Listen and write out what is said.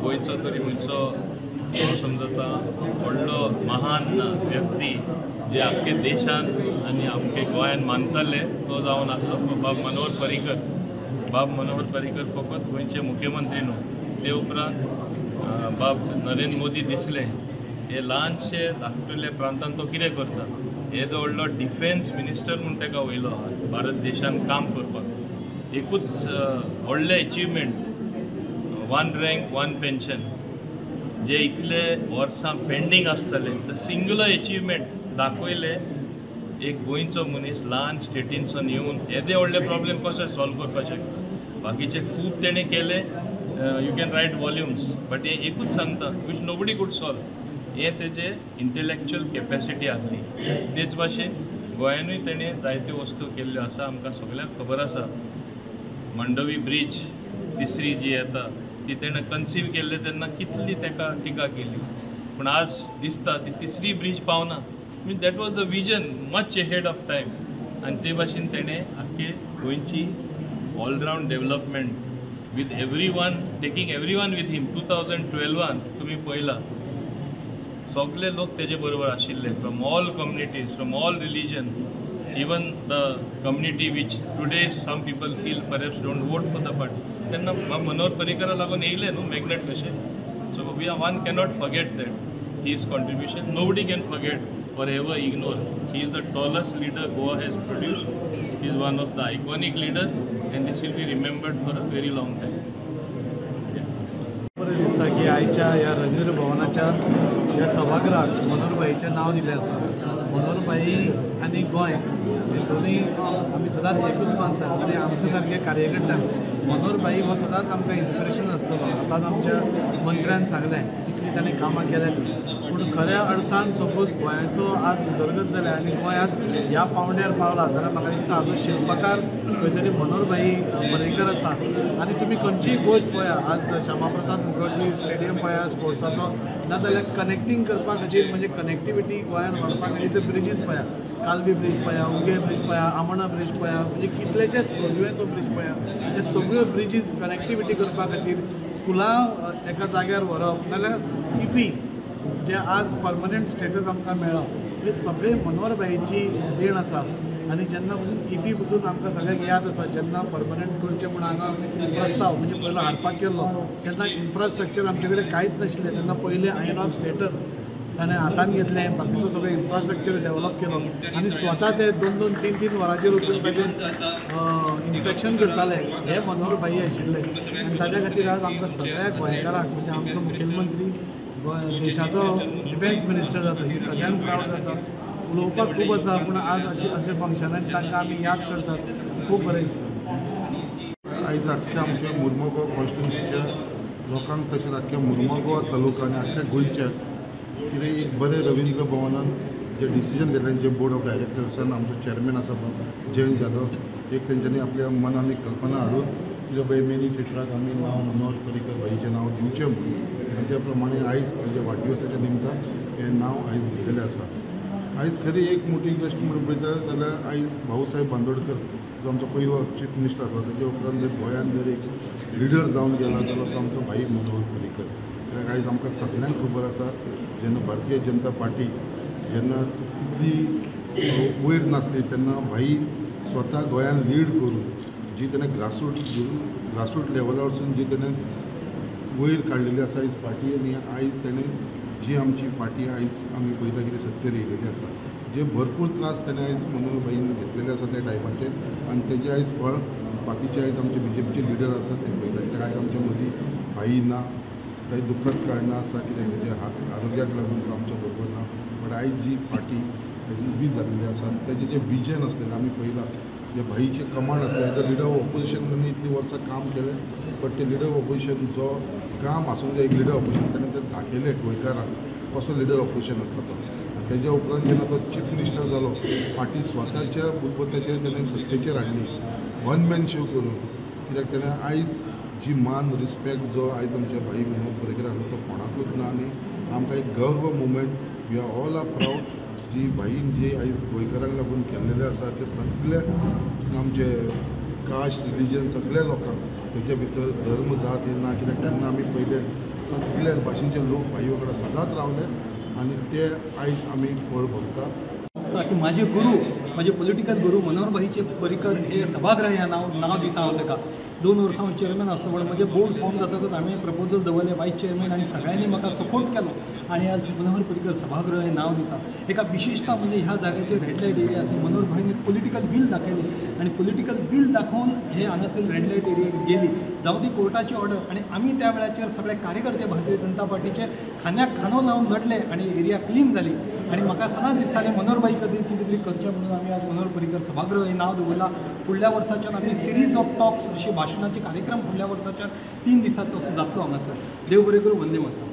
गोंयचो तरी खंयचो हांव समजता व्हडलो महान व्यक्ती जे आख्खे देशान आनी आमके गोंयान मानताले तो जावन आसलो बाब मनोहर पर्रीकर. बाब मनोहर पर्रीकर फकत गोंयचे मुख्यमंत्री न्हू, ते उपरांत बाब नरेंद्र मोदी दिसले हे ल्हानशे धाकटुले प्रांतान तो कितें करता, हे जो व्हडलो डिफेन्स मिनिस्टर म्हूण ताका वयलो भारत देशान काम करपाक. एकूच व्हडलें achievement, one rank one pension जे इतले वर्सां पेंडींग आसतले, the singular achievement दाखयले एक गोंयचो मनीस ल्हान स्टेटीनसून येवन येदे व्हडले प्रॉब्लेम कशे सॉल्व करपाक शकता. बाकीचे खूब तेणें केले, you can write volumes, but हें एकूच सांगता which nobody could solve, हें तेजे इंटलेक्चुअल कॅपेसिटी आसली. तेच भाशेन गोंयानूय तेणें जायत्यो वस्तू केल्ल्यो आसा, आमकां सगळ्यांक खबर आसा. मांडवी ब्रीज तिसरी जी येता ती तेणें कन्सीव केल्ले तेन्ना कितली ताका टिका केली, पूण आज दिसता ती तिसरी ब्रीज पावना. Mean that was the vision much ahead of time. आनी ते भाशेन तेणें आख्खे गोंयची all round development with every one, taking every one with him. 2012 तुमी पळयला सगळे लोक तेजे बरोबर आशिल्ले, from all communities, from all religion, even the community which today some people feel perhaps don't vote for the party. तेन्ना मनोहर पर्रीकरा लागून येयले न्हू मॅग्नेट कशे. So we are one cannot forget that his contribution, nobody can forget or ever ignore. He is the tallest leader Goa has produced. He is one of the iconic leader and this will be remembered for a very long time. बरें दिसता की आयच्या ह्या रवींद्र भवनाच्या ह्या सभागृहाक मनोहरभाईचें नांव दिलें आसा. मनोहरभाई आनी गोंय हे दोनूय आमी सदांच एकूच मानतात आनी आमच्या सारके कार्यकर्त्यांक मनोहरभाई हो सदांच आमकां इन्स्पिरेशन आसतलो. आतांच आमच्या मंत्र्यान सांगलें कितलीं ताणें कामां केल्यां, पूण खऱ्या अर्थान सपोज गोंयाचो आज उदरगत जाल्या आनी गोंय आज ह्या पावंड्यार पावला जाल्यार म्हाका दिसता हाजो शिल्पकार खंय तरी मनोहरभाई पर्रीकर आसा. आनी तुमी खंयचीय गोश्ट पळया, आज श्यामाप्रसाद मुखर्जी स्टेडियम पळया स्पोर्ट्साचो, नाजाल्यार कनेक्टींग करपा खातीर म्हणजे कनेक्टिविटी गोंयान वाडपा खातीर ते ब्रिजीस पळया, कालवी ब्रीज पळया, उगे ब्रीज पळया, आमोणा ब्रीज पळया, म्हणजे कितलेशेच खोलवेचो ब्रीज पळया, हे सगळ्यो ब्रिजीस कनेक्टिविटी करपा खातीर स्कुलां एका जाग्यार व्हरप, नाजाल्यार इफी जे आज परमनंट स्टेटस आमकां मेळ्ळो, हे सगळे मनोहरभाईची देण आसा. आनी जेन्ना पसून इफी पसून आमकां सगळ्यांक याद आसा, जेन्ना परमनंट करचें म्हूण हांगा प्रस्ताव म्हणजे पयलो हाडपाक केल्लो तेन्ना इन्फ्रास्ट्रक्चर आमचे कडेन कांयच नाशिल्लें. तेन्ना पयलें आयनॉक्स थिएटर ताणें हातान घेतलें, बाकीचो सगळें इन्फ्रास्ट्रक्चर डेवलप केलो आनी स्वता ते 2-2, 3-3 वरांचेर वचून ताजें इन्स्पेक्शन करताले. हे मनोहरभाई आशिल्ले आनी ताज्या खातीर आज आमकां सगळ्या गोंयकारांक म्हणजे आमचो मुखेलमंत्री देशाचो डिफेन्स मिनिस्टर जाता ही सगळ्यांक प्रावड जाता. उलोवपाक खूब आसा, पूण आज अशें अशें फंक्शनान तांकां आमी याद करतात, खूब बरें दिसता. आयज आख्ख्या आमच्या मुर्मगांव कॉन्स्टिट्युन्सीच्या लोकांक तशेंच आख्ख्या मुर्मगांव तालुका आनी आख्ख्या गोंयच्या कितें एक बरें रवींद्र भवनान जे डिसिजन घेतलें, जे बोर्ड ऑफ डायरेक्टर्सान आमचो चेअरमॅन आसा जयंत जाधव, एक तेंच्यांनी आपल्या मनान एक कल्पना हाडून कितें बाय मिनी थिएटराक आमी नांव मनोहर पर्रीकर भाईचें नांव दिवचें म्हणून, आनी त्या प्रमाणे आयज ताज्या वाडदिवसाच्या निमतान हें नांव आयज दिल्लेलें आसा. आयज खरी एक मोठी गोश्ट म्हणून पळयता जाल्यार आयज भाऊसाहेब बांदोडकर जो आमचो पयलो चीफ मिनिस्टर आसलो, तेजे उपरांत जर गोंयांत जर एक लिडर जावन गेला जाल्यार तो आमचो भाई मनोहर पर्रीकर. कित्याक आयज आमकां सगळ्यांक खबर आसा, जेन्ना भारतीय जनता पार्टी जेन्ना इतली वयर नासली तेन्ना भाई स्वता गोंयांत लीड करून जी तेणें ग्रासरूट लेवलार वचून जी तेणें वयर काडलेली आसा आयज पार्टी, आनी आयज तेणें जी आमची पार्टी आयज आमी पळयता कितें सत्तेर येयलेली आसा, जे भरपूर त्रास तेणें आयज मनोहर भाईन घेतलेले आसा त्या टायमाचेर, आनी तेजें आयज फळ बाकीचे आयज आमचे बीजेपीचे लिडर आसा ते पळयता. कित्याक आयज आमच्या मदीं भाई ना, काही दुःखद कारणां आसा, कित्याक तेजे आरोग्याक लागून तो आमच्या बरोबर ना, बट आयज जी पार्टी उबी जाल्ली आसा आनी तेजें जें विजन आसलेलें आमी पळयलां, जे भाईचें कमांड आसलें as a leader of opposition ताणें इतलीं वर्सां काम केलें, बट ते लिडर ऑफ ऑपोजिशन जो काम आसूंक जाय एक लिडर ऑपोजिशन ताणें तें दाखयलें गोंयकारांक कसो लिडर ऑपोजिशन आसता तो. आनी तेज्या उपरांत जेन्ना तो चीफ मिनिस्टर जालो, फाटीं स्वताच्या बुलबुत्याचेर ताणें सत्तेचेर हाडली वन मॅन शो करून, कित्याक ताणें आयज जी मान रिस्पेक्ट जो आयज आमच्या भाई मनोहर पर्रीकर आसलो तो कोणाकूच ना. आनी आमकां एक गर्व moment, we are all are proud जी भाईन जी आयज गोंयकारांक लागून केल्लेलें आसा ते सगळे आमचे कास्ट रिलीजन सगळ्या लोकांक तेच्या भितर धर्म जात हे ना, कित्याक तेन्ना आमी पयले सगळे भाशेचे लोक भाई वांगडा सदांच रावले आनी ते आयज आमी फळ भोगता. की माझे गुरू, माझे पॉलिटिकल गुरू मनोहरभाईचे पर्रीकर हे सभागृह ह्या नांव दिता हांव ताका. 2 वर्सां हांव चेअरमॅन आसलो, पण म्हजें बोर्ड फॉर्म जातकच हांवें प्रपोजल दवरलें वायस चेअरमॅन आनी सगळ्यांनी म्हाका सपोर्ट केलो आनी आज मनोहर पर्रीकर सभागृह हें नांव दिता. एका विशेषता म्हणजे ह्या जाग्याचेर रेड लायट एरिया आसली, मनोहरभाईन एक पॉलिटिकल बील दाखयलें आनी पॉलिटिकल बील दाखोवन हे हांगासर रेड लायट एरिया गेली, जावं ती कोर्टाची ऑर्डर. आनी आमी त्या वेळाचेर सगळे कार्यकर्ते भारतीय जनता पार्टीचे खांद्याक खांदो लावन लढले आनी एरिया क्लीन जाली. आनी म्हाका सदांच दिसतालें मनोहरभाई खातीर कितें तरी करचें म्हणून आमी आज मनोहर पर्रीकर सभागृह हें नांव दवरलां. फुडल्या वर्साच्यान आमी सिरीज ऑफ टॉक्स अशी भाशणाचे कार्यक्रम फुडल्या वर्साच्यान 3 दिसाचो असो जातलो हांगासर. देव बरें करूं. वंदे मातरम.